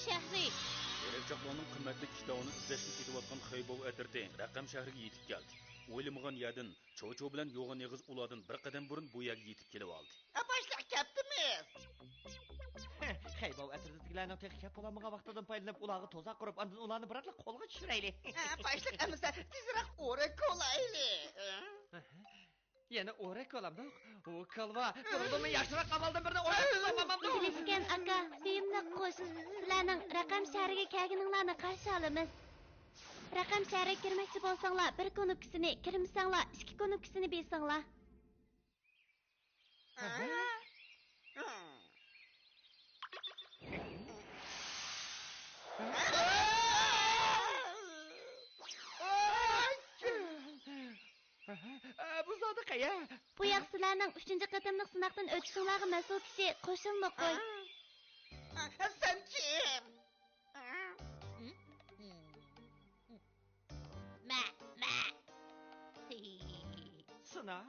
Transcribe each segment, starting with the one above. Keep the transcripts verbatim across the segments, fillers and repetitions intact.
شەھىرى. ئېرىقچاقلارنىڭ قىممەتلىك كىتابىنى ئىزدەشكە كېتىۋاتقان خېيباۋ ئەترىتى رەقەم شەھىرىگە يېتىپ كەلدى. ئويلىمىغان يەردىن چوچۇ بىلەن يوغان ئېغىز ئۇلاردىن بىر قەدەم بۇرۇن بۇ يەرگە يېتىپ كېلىۋالدى. ھە، باشلىق، كەپتىمىز. خەيباۋ ئەترىتىدىكىلەرنىڭ تېخى كەپ بولالمىغان ۋاقتىدىن پايدىلىنىپ، ئۇلارغا تۇزاق قۇرۇپ، ئاندىن ئۇلارنى بىراقلا قولغا چۈشۈرەيلى. ھە، باشلىق، ئەمىسە تېزرەك ئورەك كولايلى. يەنە ئورەك كولامدۇق؟ ئۇ كالۋا بۇنىڭدىنمۇ ياخشىراق ئامالدىن بىرنى ئويلاپ تاپالمامدۇ؟ ئىگىلىشكەن ئاكا، سۆيۈملۈك قۇش، سىلەرنىڭ رەقەم شەھىرىگە كەلگىنىڭلارنى قارشى ئالىمىز. رەقەم شەھىرىگە كىرمەكچى بولساڭلار، بىر كۇنۇپكىسىنى، كىرمىسەڭلار، ئىككى كۇنۇپكىسىنى بېسىڭلار. بۇ زادى قەيە؟ بۇ ياق سىلەرنىڭ ئۈچىنچى قېتىملىق سىناقتىن ئۆتۈشۈڭلارغا مەسئۇل كىشى قوشۇلما قوي. سەن كىم؟ مە، مە. سىناق؟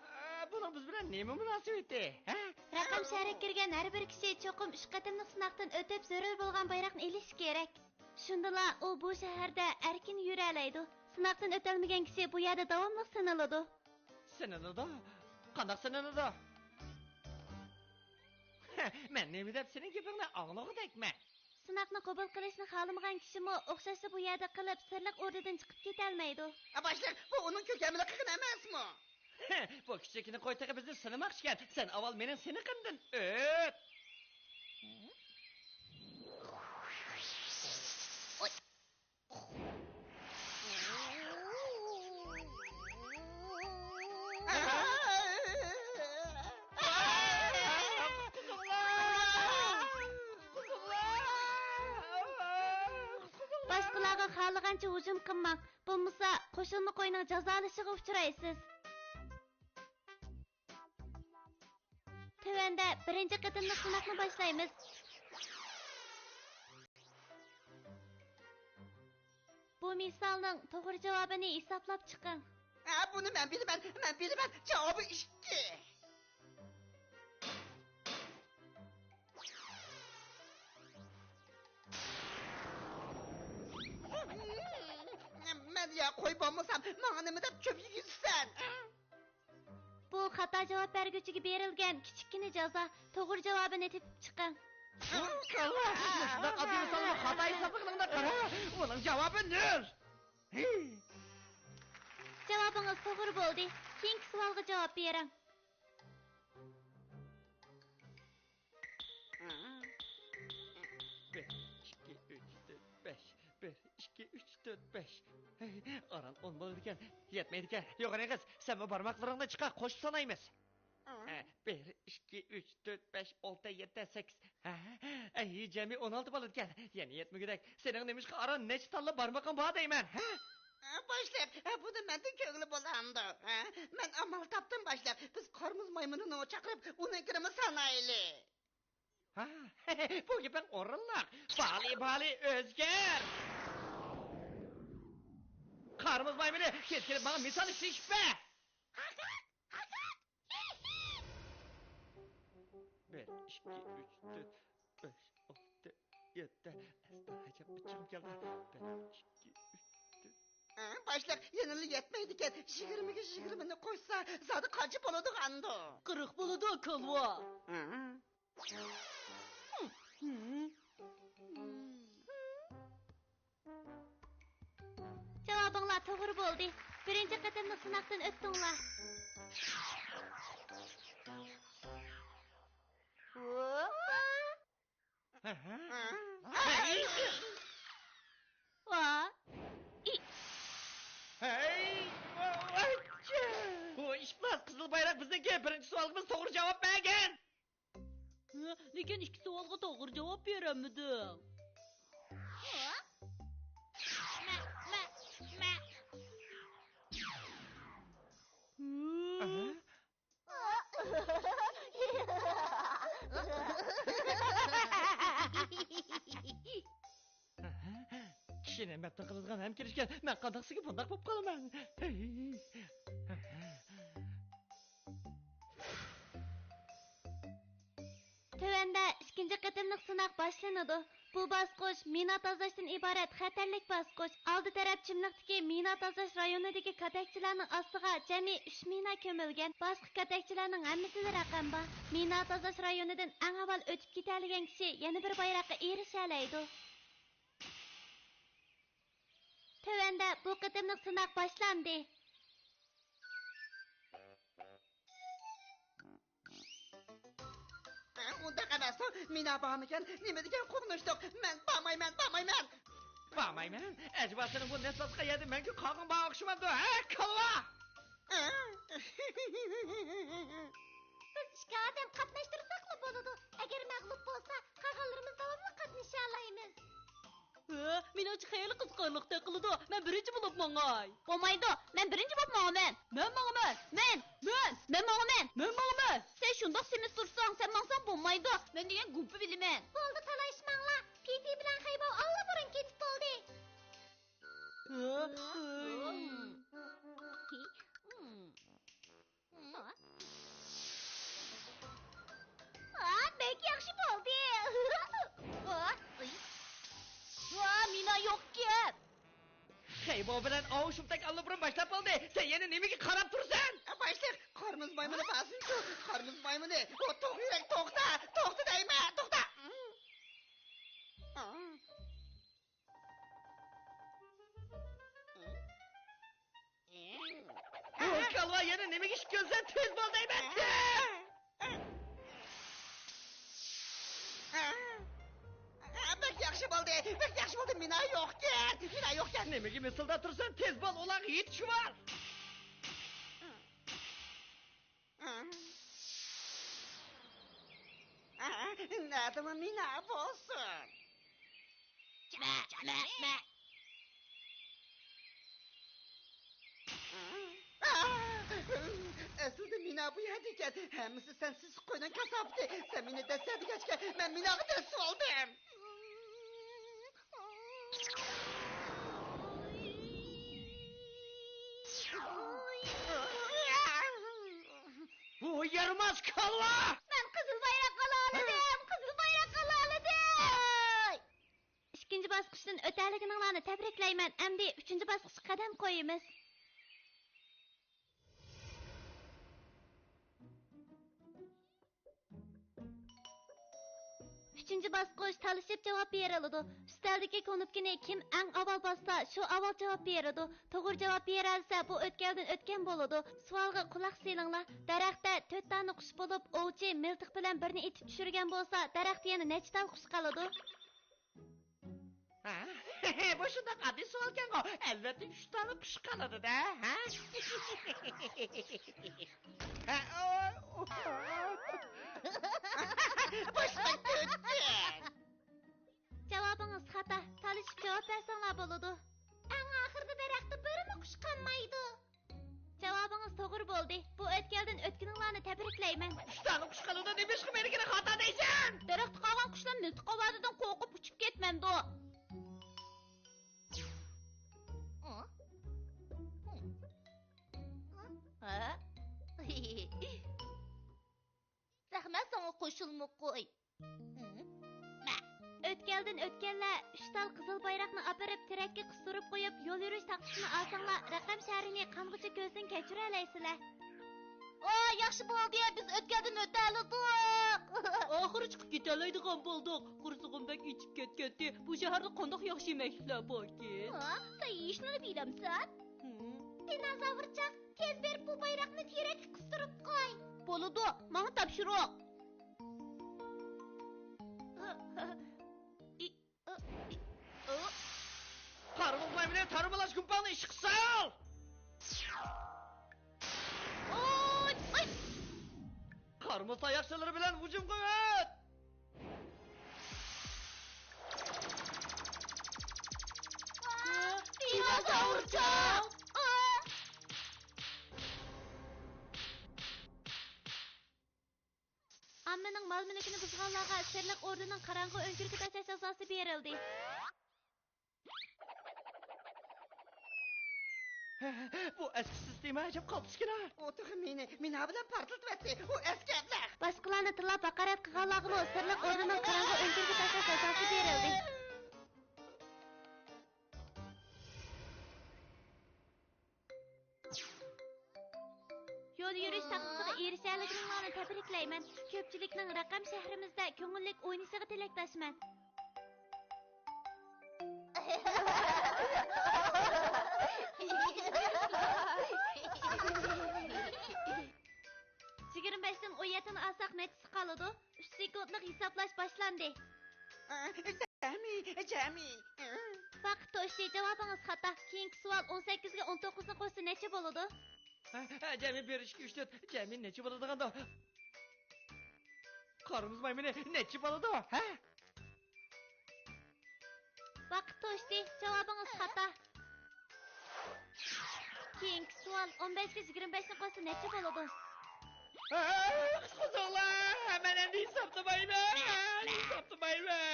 ئە، بۇنىڭ بىز بىلەن نېمە مۇناسىۋىتى، ھە؟ رەقەم شەھىرىگە كىرگەن ھەر بىر كىشى چوقۇم ئۈچ قېتىملىق سىناقتىن ئۆتۈپ، زۆرۈر بولغان بايراقنى ئېلىشى كېرەك. شۇندىلا ئۇ بۇ شەھەردە ئەركىن يۈرەلەيدۇ. سىناقتىن ئۆتەلمىگەن كىشى بۇ يەردە داۋاملىق سىنىلىدۇ. سىنىلىدۇ؟ قانداق سىنىلىدۇ؟ مەن نېمە دەپ سېنىڭ گېپىڭنى ئاڭلىغۇدەكمەن؟ سىناقنى قوبۇل قىلىشنى خالىمىغان كىشىمۇ ئوخشاشلا بۇ يەردە قېلىپ، سىرلىق ئوردىدىن چىقىپ كېتەلمەيدۇ. ئا، باشلىق، بۇ ئۇنىڭ كۆكەملىك قىلغىنى ئەمەسمۇ؟ بۇ كىچىككىنە قوي تېخى بىزنى سىنىماقچىكەن. سەن ئاۋۋال مېنىڭ سىنىقىمدىن ئۆت. باشقىلارغا خالىغانچە ھۇجۇم قىلماڭ، بولمىسا قوشۇلما قوينىڭ جازالىشىغا ئۇچرايسىز. تۆۋەندە بىرىنچى قېتىملىق سىناقنى باشلايمىز. بۇ مىسالنىڭ توغرا جاۋابىنى ھېسابلاپ چىقىڭ. ھە، بۇنى مەن بىلىمەن، مەن بىلىمەن. جاۋابى ئىككى. مەن يا قوي بولمىسام، ماڭا نېمە دەپ چۆپ يېگۈزىسەن؟ بۇ خاتا جاۋاب بەرگۈچىگە بېرىلگەن كىچىككىنە جازا. توغرا جاۋابىنى تېپىپ چىقىڭ. شۇنداق ئاددىي مىسالنى خاتا ھېسابلىغىنىڭدا قارا، ئۇنىڭ جاۋابى نۆل. جاۋابىڭىز توغرا بولدى. كېيىنكى سوئالغا جاۋاب بېرىڭ. بىر، ئىككى، ئۈچ، تۆت، بەش. بىر، ئىككى، ئۈچ، تۆت، بەش. ھەي، ئاران ئون بولىدىكەن. يەتمەيدىكەن. يوغان ئېغىز، سەنمۇ بارماقلىرىڭنى چىقار، قوشۇپ سانايمىز. ھە، بىر، ئىككى، ئۈچ، تۆت، بەش، ئالتە، يەتتە، سەككىز. ھە؟ ئەي، جەمئىي ئون ئالتە بولىدىكەن. يەنە يەتمىگۈدەك. سېنىڭ نېمىشقا ئاران نەچچە تاللا بارمىقىڭ بار دەيمەن، ھە؟ باشلىق، بۇنى مەندىن كۆرگىلى بولامدۇ؟ ھە؟ مەن ئامال تاپتىم، باشلىق. بىز قارمۇز مايمۇنىنى چاقىرىپ، ئۇنىڭكىنىمۇ سانايلى. ھا، بۇ گېپىڭ ئورۇنلۇق. بالى، بالى، ئۆزگەر! قارمۇز مايمۇنى، تېز كېلىپ ماڭا مىسال ئىشلىشىپ بەر! بىر، ئىككى، ئۈچ، تۆت، بەش، ئالتە، يەتتە. ئەستا ئەجەب ئىچىم كەلدى. بىر، ئىككى، ئۈچ، تۆت. ھە، باشلىق، يەنىلا يەتمەيدىكەن. يىگىرمىگە يىگىرمىنى قوشسا، زادى قانچە بولىدىغاندۇ؟ قىرىق بولىدۇ، كالۋا. ھە. جاۋابىڭلار توغرا بولدى. بىرىنچى قېتىملىق سىناقتىن ئۆتتۈڭلار. ۋا. ئى. ھەي! ئاچچىق! ۋاي ئىپلاس، قىزىل بايراق بىزنىڭكى! بىرىنچى سوئالغا بىز توغرا جاۋاب بەرگەن! ھە، لېكىن ئىككى سوئالغا توغرا جاۋاب بېرەلمىدىڭ. مە، مە، مە. ھە؟ كىشىنى مەپتۇن قىلىدىغان ھەم كېلىشكەن، مەن قانداقسىگە بۇنداق بولۇپ قالىمەن؟ تۆۋەندە ئىككىنچى قېتىملىق سىناق باشلىنىدۇ. بۇ باسقۇچ مىنا تازىلاشتىن ئىبارەت خەتەرلىك باسقۇچ. ئالدى تەرەپ چىملىقتىكى مىنا تازىلاش رايونىدىكى كاتەكچىلەرنىڭ ئاستىغا جەمئىي ئۈچ مىنا كۆمۈلگەن. باشقا كاتەكچىلەرنىڭ ھەممىسىدە رەقەم بار. مىنا تازىلاش رايونىدىن ئەڭ ئاۋۋال ئۆتۈپ كېتەلىگەن كىشى يەنە بىر بايراققا ئېرىشەلەيدۇ. تۆۋەندە بۇ قېتىملىق سىناق باشلاندى. ئۇنداق ئەمەستۇ، مىنا بارمىكەن؟ نېمە دېگەن قورقۇنچلۇق! مەن بارمايمەن، بارمايمەن! بارمايمەن؟ ئەجەبا سېنىڭ بۇ نەس باسقان يەردە مەڭگۈ قالغىن بار ئوخشىمامدۇ، ھە، كاللا؟ بىز ئىككى ئادەم قاتناشتۇرساقلا بولىدۇ. ئەگەر مەغلۇپ بولسا، قالغانلىرىمىز داۋاملىق قاتنىشالايمىز. ھە، مېنىڭچە خېلى قىزىقارلىقتەك قىلىدۇ. مەن بىرىنچى بولۇپ ماڭاي. بولمايدۇ، مەن بىرىنچى بولۇپ ماڭىمەن. مەن ماڭىمەن. مەن، مەن، مەن ماڭىمەن. مەن ماڭىمەن. سەن شۇنداق سېمىز تۇرساڭ، سەن ماڭساڭ بولمايدۇ. مەن دېگەن گۇمپا بىلىمەن. بولدى، تالايشماڭلار. پىپى بىلەن خەيباۋ ئاللىبۇرۇن كېتىپ بولدى. ھە؟ ھە؟ ھە، بەك ياخشى بولدى. ھە؟ ئۇي. ۋا، مىنا يوقكەن. خەيباۋ بىلەن ئاۋۇ شۇمتەك ئاللىبۇرۇن باشلاپ بولدى. سەن يەنە نېمىگە قاراپ تۇرىسەن؟ باشلىق، قار مۇز مايمۇنى بارسىنچۇ؟ قار مۇز مايمۇنى. ئۇ توق يۈرەك، توختا! توختا دەيمەن، توختا! ھە؟ ھە؟ ھە؟ كاللا، يەنە نېمىگە ئىشىككە كۆنسەن؟ تېز بول دەيمەن، تېز! بەك ياخشى بولدى، بەك ياخشى بولدى. مىنا يوقكەن، مىنا يوقكەن. نېمىگە مىسىلداپ تۇرىسەن؟ تېز بول، ئۇلارغا يېتىشىۋال. نەدىمۇ مىنا بولسۇن؟ مە، مە، مە. ئەسلىدە مىنا بۇ يەردە ئىكەن. ھەممىسى سەن سېسىق قوينىڭ كاساپىتى. سەن مېنى دەسسە دېگەچكە، مەن مىناغا دەسسىۋالدىم. بۇ يارىماس كاللا! مەن قىزىل بايراق ئالالىدىم! قىزىل بايراق ئالالىدىم! ئىككىنچى باسقۇچتىن ئۆتەلىگىنىڭلارنى تەبرىكلەيمەن. ئەمدى ئۈچىنچى باسقۇچقا قەدەم قويىمىز. ئۈچىنچى باسقۇچ تالىشىپ جاۋاب بېرىلىدۇ. ئۈستەلدىكى كۇنۇپكىنى كىم ئەڭ ئاۋۋال باسسا، شۇ ئاۋۋال جاۋاب بېرىدۇ. توغرا جاۋاب بېرەلىسە، بۇ ئۆتكەلدىن ئۆتكەن بولىدۇ. سوئالغا قۇلاق سېلىڭلار. دەرەختە تۆت دانە قۇش بولۇپ، ئوۋچى مىلتىق بىلەن بىرنى ئېتىپ چۈشۈرگەن بولسا، دەرەختە يەنە نەچچە تال قۇش قالىدۇ؟ ھە؟ بۇ شۇنداق ئاددىي سوئالكەنغۇ. ئەلۋەتتە، ئۈچ دانە قۇش قالىدۇ-دە، ھە؟ ھە، ئۇ، ئۇ. باشقا كۆتۈر. جاۋابىڭىز خاتا. تالىشىپ جاۋاب بەرسەڭلار بولىدۇ. ئەڭ ئاخىرىدا دەرەختە بىرمۇ قۇش قالمايدۇ. جاۋابىڭىز توغرا بولدى. بۇ ئۆتكەلدىن ئۆتكىنىڭلارنى تەبرىكلەيمەن. ئۈچ دانە قۇش قالىدۇ، نېمىشقا مېنىڭكىنى خاتا دەيسەن؟ دەرەختە قالغان قۇشلار مىلتىق ئاۋازىدىن قورقۇپ ئۇچۇپ كەتمەمدۇ؟ ھە؟ رەھمەت ساڭا، قوشۇلما قوي. مە. ئۆتكەلدىن ئۆتكەنلەر ئۈچ تال قىزىل بايراقنى ئاپىرىپ تىرەككە قىستۇرۇپ قويۇپ، يول يۈرۈش تاختىسىنى ئالساڭلار، رەقەم شەھىرىنى قانغۇچە كۆزدىن كەچۈرەلەيسىلەر. ئا، ياخشى بولدى، بىز ئۆتكەلدىن ئۆتەلىدۇق. ئاخىرى چىقىپ كېتەلەيدىغان بولدۇق. قورسىقىم بەك ئېچىپ كەتكەنتى. بۇ شەھەردە قانداق ياخشى يېمەكلىكلەر باركىن؟ ھە؟ سەن ھېچنېمىنى بىلەمسەن؟ ھىم. دىنوزاۋرچاق، تېز بېرىپ بۇ بايراقنى تىرەككە قىستۇرۇپ قوي. بولىدۇ، ماڭا تاپشۇرۇق. قارىمۇز مايمۇنى، تارمىلاش گۇمپاڭنى ئىشقا سال! ئاي! ئاي! قارىمۇز تاياقچىلىرى بىلەن ھۇجۇمغا ئۆت! دىنوزاۋرچاق! ئاممىنىڭ مال-مۈلكىنى بۇزغانلارغا سىرلىق ئوردىنىڭ قاراڭغۇ ئۆڭكۈرىگە تاشلاش جازاسى بېرىلدى. بۇ ئەسكى سىستېما ئەجەب قالتىسكىنا. ئۇ تېخى مېنى مىنا بىلەن پارتلىتىۋەتتى. ئۇ ئەسكى ئەبلەخ. باشقىلار تىللاپ ھاقارەت قىلغانلارغىمۇ سىرلىق ئورنىنىڭ قاراڭغۇ ئۆڭكۈرىگە تاشلاش جازاسى بېرىلدى. يول يۈرۈش تاختىسىغا ئېرىشەلىگىنىڭلارنى تەبرىكلەيمەن. كۆپچىلىكنىڭ رەقەم شەھىرىمىزدە كۆڭۈللۈك ئوينىشىغا تىلەكداشمەن. يىگىرمە بەشتىن ئون يەتتىنى ئالساق نەچچىسى قالىدۇ؟ ئۈچ سېكۇنتلۇق ھېسابلاش باشلاندى. جەمئىي، جەمئىي. ۋاقىت توشتى، جاۋابىڭىز خاتا. كېيىنكى سوئال، ئون سەككىزگە ئون توققۇزنى قوشسا نەچچە بولىدۇ؟ جەمئىي بىر، ئىككى، ئۈچ، تۆت. جەمئىي نەچچە بولىدىغاندۇ؟ قارىمىز مايمۇنى نەچچە بولىدۇ، ھە؟ ۋاقىت توشتى، جاۋابىڭىز خاتا. كېيىنكى سوئال، ئون بەشكە يىگىرمە بەشنى قوشسا نەچچە بولىدۇ؟ قۇتقۇزۇڭلار، مەن ئەمدى ھېسابلىمايمەن، ھېسابلىمايمەن.